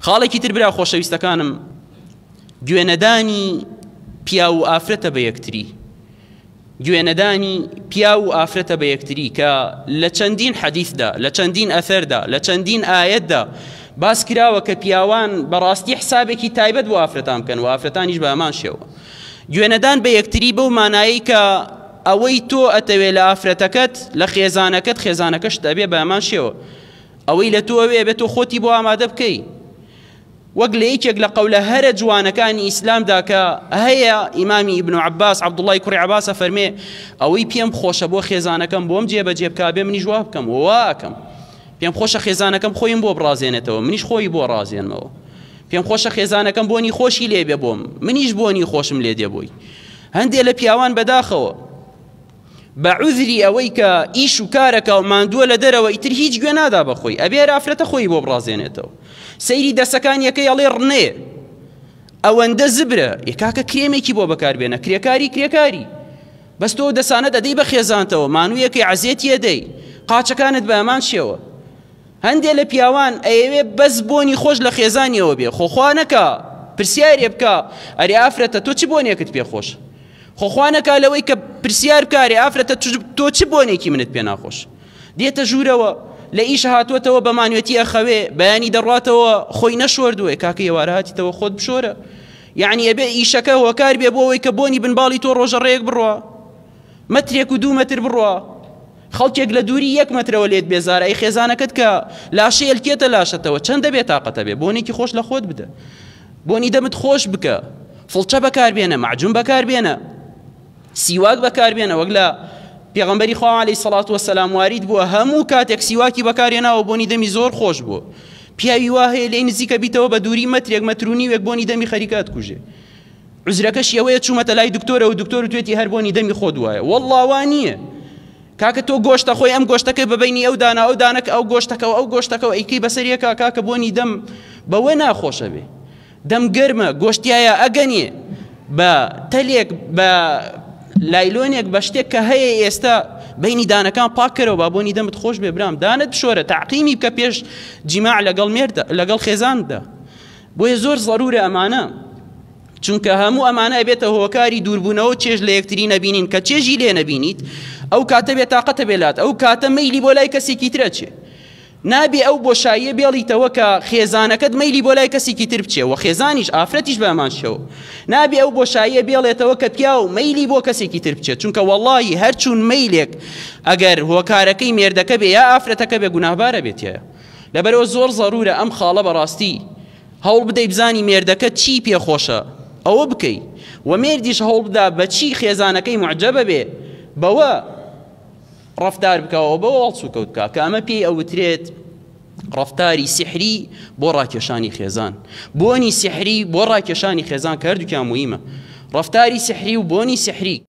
خاڵێکی تر برا خۆشەویستەکانم گوێنەدانی پیاو و ئافرەتە بە یەکتری گوێنەدانی پیاو و ئافرەتە بە یەکتری کە لە چەندین حەدیثدا لە چەندین ئەثەردا لە چەندین ئایەتدا باس کراوە کە پیاوان بەڕاستی حسابێکی تایبەت بۆ ئافرەتان بکەن و ئافرەتانیش بە هەمان شێوە گوێنەدان بە یەکتری بەو مانایەی کە ئەوەی تۆ ئەتەوێ لە ئافرەتەکەت لە خێزانەکەت خێزانەکەشت ئەبێ بە هەمان شێوە ئەوەی لە تۆ ئەوێ ئەبێ تۆ خۆتی بۆ ئامادە بکەی وەک لە یەکێک لە قەولە هەرە جوانەکانی ئیسلامدا کە هەیە ئیمامی ئیبن عەباس عەبدوڵای کوڕی عەباس ئەفەرمێ ئەوەی پێم خۆشە بۆ خێزانەکەم بۆم جێبەجێ بکا بێ منیش وا بکەم وا ئەکەم پێم خۆشە خێزانەکەم خۆیم بۆ بڕازێنێتەوە منیش خۆی بۆ ڕازێنمەوە پێم خۆشە خێزانەکەم بۆنی خۆشی لێ بێ بۆم منیش بۆنی خۆشم لێ دێ بۆی هەندێ لە پیاوان بەداخەوە بە عوزری ئەوەی کە ئیش و کارەکا و ماندووە لە دەرەوە ئیتر هیچ گوێ نادا بە خۆی ئەبێ هەر ئافرەتە خۆی بۆ بڕازێنێتەوە سەیری دەسەکانیەکەی ئەڵێ ڕنەیە ئەوەندە زبرە ئێ کاکە کرێمێکی بۆ بەکاربێنە کرێکاری کرێکاری بەس تۆ دەسانەت ئەدەی بە خێزانتەوە مانوویەکەی عەزێتی ئەدەی قاچەکانت بە هەمان شێوە هەندێ لە پیاوان ئەیەوێ بەس بۆنی خۆش لە خێزانیەوە بێ خۆ خوا نەکا پرسیارێ بکا ئەرێ ئافرەتە تۆ چ بۆنێکت پێ خۆش خۆ خوا نەکا لەوەی کە پرسیار بکا ئەرێ ئافرەتە تۆ چ بۆنێکی منت پێ ناخۆش دێتە ژوورەوە لە ئیش هاتووەتەوە بە مانوێتی ئەخەوێ بەیانی دەڕاتەوە خۆی نەشۆردووە کاکە ئێوارە هاتیتەوە خۆت بشۆرە یعنی ئەبێ ئیشەکە هۆکار بێ بۆ ئەوەی کە بۆنی بنباڵی تۆ ڕۆژە ڕێک بڕوا مەترێک و دوو مەتر بڕوا خەڵکێک لە دووری یەک مەترەوە لێت بێزارە ئەی خێزانەکەت کە لاشەی ئەلکێتە لاشەتەوە چەندە بێ تاقەتە بێ بۆنێکی خۆش لە خۆت بدە بۆنی دەمت خۆش بکە فڵچە بەکاربێنە مەعجون بەکاربێنە سیواک بەکاربێنە وەک لە پێغەمبەری خوا عەلەیهی سەڵات وەسەلام وارید بووە هەموو کاتێک سیواکی بەکارهێناوە بۆنی دەمی زۆر خۆش بووە پیاوی وا هەیە لێی نزیکە بیتەوە بە دووری مەترێک مەتر و نیوێک بۆنی دەمی خەریکە ئەتکوژێ عوزرەکەشی ئەوەیە چوومەتە لای دکتۆرەوە دکتۆر وتوێتی هەر بۆنی دەمی خۆت وایە وەڵڵا وا نییە کاکە تۆ گۆشتە خۆی ئەم گۆشتەکەی بەبینی ئەو دانا ئەو دانەکە ئەو گۆشتەکەەوە ئەو گۆشتەکەەوە ئەیکەی بەسەر یەکا کاکە بۆنی دەم بەوە ناخۆشە بێ دەم گەرمە گۆشتیایە ئەگەنێ بە تەلێک بە لایلۆنێک بە شتێک کە هەیە ئێستا بینی دانەکان پاککەرەوە با بۆنی دەمت خۆش بێ برام دانت بشۆرە تەعقیمی بکە پێش جیماع لەگەڵ مێردە لەگەڵ خێزاندا بۆیە زۆر زەرورە ئەمانە چونکە هەموو ئەمانە ئەبێتە هۆکاری دووربوونەوە چێژ لە یەکتری نەبینین کە چێژی لێ نەبینیت ئەو کاتە بێ تاقەتە بێلات ئەو کاتە مەیلی بۆ لای کەسێکی ترە چێ نابێ ئەو بۆشاییە بێڵیتەوە کە خێزانەکەت مەیلی بۆ لای کەسێکی تر بچێ و خێزانیش ئافرەتیش بە هەمان شێوە نابێ ئەو بۆشاییە بێڵێتەوە کە پیاو مەیلی بۆ کەسێکی تر بچێت چونکە وەڵڵاهی هەرچوون مەیلێک ئەگەر هۆکارەکەی مێردەکە بێ یا ئافرەتەکە بێ گوناهبارە بێتیایە لەبەرئەوە زۆر زەرورە ئەم خاڵە بەڕاستی هەوڵ بدەی بزانی مێردەکەت چی پێ خۆشە ئەوە بکەی وە مێردیش هەوڵ بدا بە چی خێزانەکەی معجەبە بێ بەوە ڕەفتار بکەوە بەوە هەڵسوکەوت بکە کە ئەمە پێی ئەوترێت ڕەفتاری سیحری بۆ ڕاکێشانی خێزان بۆنی سیحری بۆ ڕاکێشانی خێزان کە هەردووکیان موهیمە ڕەفتاری سیحری و بۆنی سیحری.